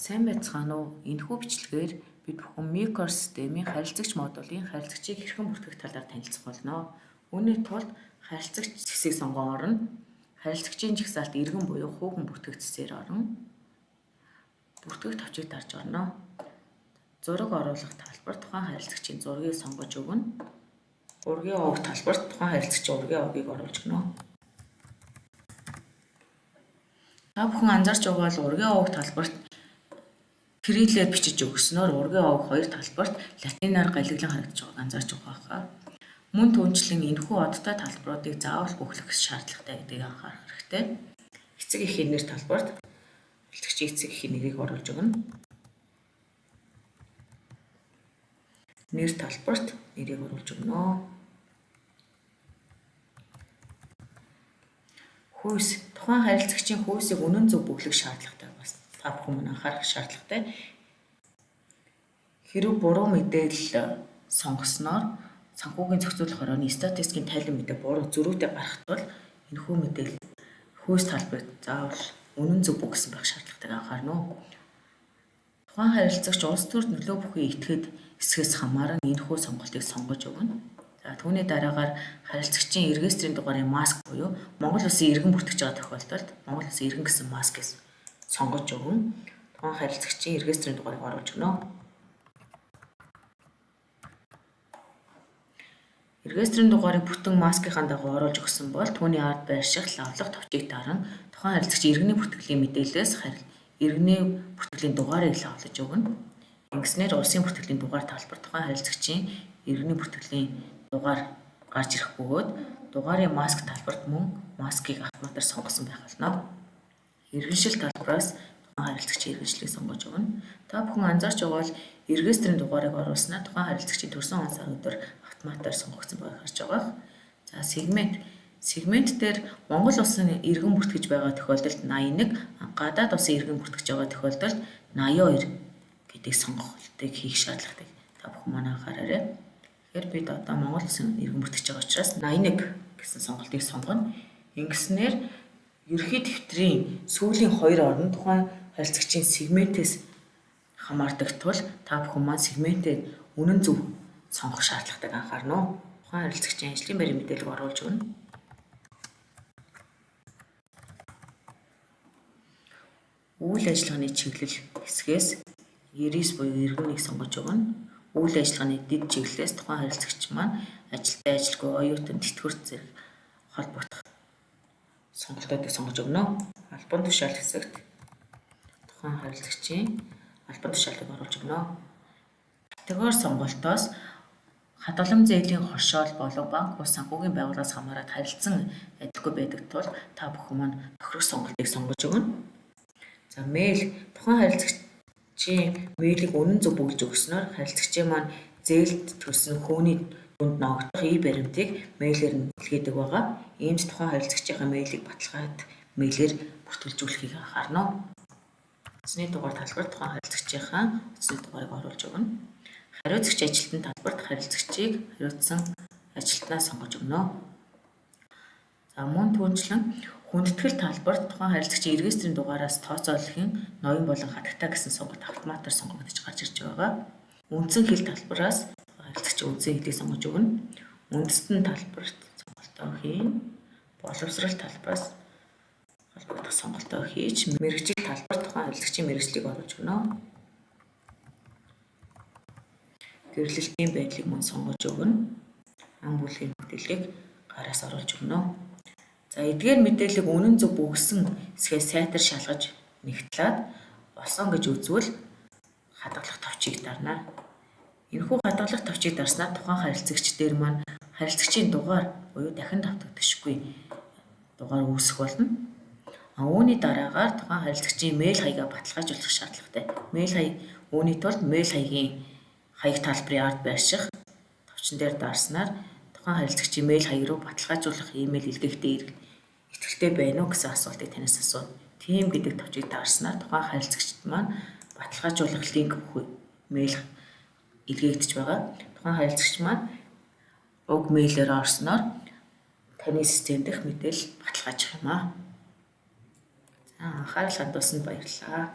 Сайн байцгаана уу? Энэхүү бичлэгээр бид бүхэн Micor системийн харилцагч модулийн харилцагчийг хэрхэн бүртгэх талаар танилцах болно. Үүний тулд харилцагч хэсгийг сонгон орно. Харилцагчийн жагсаалт иргэн буюу хүүхэн бүртгэх цэсээр орно. Бүртгэх товчийг дарж орно. Зураг оруулах талбар тухайн харилцагчийн зургийг сонгож өгнө. Ургийн овог талбарт тухайн харилцагчийн ургийн овгийг оруулж өгнө. Та бүхэн анзаарч байгаа бол ургийн овог талбарт кириллээр бичиж өгснөөр ургийн овог хоёр талбарт латинаар галиглан харагдаж байгааг анзаарч байгаа хаа. Мөн түнчлэн энэхүү одтой талбаруудыг заавал бөглөх шаардлагатай гэдгийг анхаарах хэрэгтэй. Эцэг эхийн нэр талбарт бэлтгэгчийн эцэг эхийн нэрийг оруулж өгнө. Нэр талбарт нэрийг оруулж өгнө. Хүйс тухайн харилцагчийн хүйсийг үнэн зөв бөглөх шаардлагатай бас та бүхэн мөн анхаарах шаардлагатай. Хэрв буруу мэдээлэл сонгосноор санхүүгийн зохицуулах хорооны статистикийн тайлан мэдээ буруу зөрүүтэй гарах тул энэхүү мэдээлэл хүйс талбарт заавал үнэн зөв бөгсөн байх шаардлагатайг анхаарна уу. Тухайн харилцагч улс төрд нөлөө бүхий итгэд хэсгээс хамааран энэхүү сонголтыг сонгож өгнө. За түүний дараагаар харилцагчийн регистрийн дугаарын маск буюу Монгол улсын иргэн бүртгэж байгаа тохиолдолд Монгол улсын иргэн гэсэн маскыг сонгож өгнө. Тухайн харилцагчийн регистрийн дугаарыг оруулж өгнө. Регистрийн дугаарыг бүтэн маскынхаа дагуу оруулж өгсөн бол түүний ард байрших лавлах товчийг даран тухайн харилцагчийн иргэний бүртгэлийн мэдээллээс иргэний бүртгэлийн дугаарыг лавлаж өгнө. Ингэснээр улсын бүртгэлийн дугаар талбар тухайн харилцагчийн иргэний бүртгэлийн дугаар гарч ирэх бөгөөд дугаарын маск талбарт мөн маскыг автоматар сонгосон байх болно. Иргэншил талбараас тухайн харилцагчийн иргэншлийг сонгож өгнө. Та бүхэн анзаарч байгаа бол регистрийн дугаарыг оруулснаар тухайн харилцагчийн төрсөн он сар өдөр автоматар сонгогдсон байгааг харж байгаа. За сегмент. Сегмент дээр Монгол улсын иргэн бүртгэж байгаа тохиолдолд 81, гадаад улсын иргэн бүртгэж байгаа тохиолдолд 82 гэдэг сонголтыг хийх шаардлагатай. Та бүхэн манай анхаараарай. Тэгэхээр бид одоо Монгол улсын иргэн бүртгэж байгаа учраас 81 гэсэн сонголтыг сонгоно. Ингэснээр ерөнхий дэвтрийн сүүлийн хоёр орн тухайн харилцагчийн сегментээс хамаардаг тул та бүхэн маань сегментээ үнэн зөв сонгох шаардлагатайг анхаарна уу. Тухайн харилцагчийн ажлын байрын мэдээллийг оруулж өгнө. Үйл ажиллагааны чиглэл хэсгээс 99 буюу иргэнийг сонгож өгнө. Үйл ажиллагааны дэд чиглэлээс тухайн харилцагч маань ажилтай, ажилгүй, оюутан, тэтгэврт зэрэг холбогдох сонголтуудыг сонгож өгнө. Албан тушаал хэсэгт тухайн харилцагчийн албан тушаалыг оруулж өгнө. Категори сонголтоос хадгаламж зээлийн хоршоол болон банк бус санхүүгийн байгууллагаас хамаарат харилцан адилгүй байдаг тул та бүхэн маань тохирох сонголтыг сонгож өгнө. За мэйл тухайн харилцагчийн мэйлийг үнэн зөв бөглөж өгснөөр харилцагчийн маань зээлд төлсөн хөөний дунд ногдох и-баримтыг мэйлээр нь илгээдэг байгаа. Иймд тухайн харилцагчийнхаа мэйлийг баталгаат мэйлээр бүртгэлжүүлэхийг анхаарна. Утасны дугаар талбар тухайн харилцагчийнхаа утасны дугаарыг оруулж өгнө. Хариуцагч ажилтан талбарт харилцагчийг хариуцсан ажилтнаа сонгож өгнө. За мөн түнчлэн хүндэтгэл талбарт тухайн харилцагчийн регистрийн дугаараас тооцоолохын ноён болон хатагтай гэсэн сонголт автоматар сонгогдож гарч ирж байгаа. Үндсэн хэл талбараас харилцагчийн үндсэн хэлийг сонгож өгнө. Үндэстэн талбарт сонголтоо хийн. Боловсрал талбараас холбогдох сонголтоо хийж мэргэжил талбарт тухайн харилцагчийн мэргэжлийг оруулж өгнө. Гэрлэлтийн байдлыг мөн сонгож өгнө. Ан бүлгийн мэдээллийг гараас оруулж өгнө. За эдгээр мэдээллийг үнэн зөв бөгсөн хэсгээ сайтар шалгаж нэгтлээд болсон гэж үзвэл хадгалах товчийг дарна. Энэхүү хадгалах товчийг дарснаар тухайн харилцагч дээр маань харилцагчийн дугаар буюу дахин давтагдашгүй дугаар үүсэх болно. Үүний дараагаар тухайн харилцагчийн мэйл хаягаа баталгаажуулах шаардлагатай. Мэйл хаяг үүний тулд мэйл хаягийн хаяг талбарын ард байрших товчон дээр дарснаар тухайн харилцагчийн мэйл хаяг руу баталгаажуулах имэйл илгээхдээ итгэлтэй байна уу гэсэн асуултыг танаас асууна. Тийм гэдэг товчийг дарснаар тухайн харилцагчид маань баталгаажуулах линк бүхий мэйл илгээгдэж байгаа. Тухайн харилцагч маань уг мэйлээр орсноор таны систем дэх мэдээлэл баталгаажих юм аа. За анхаарал хандуулсанд баярлалаа.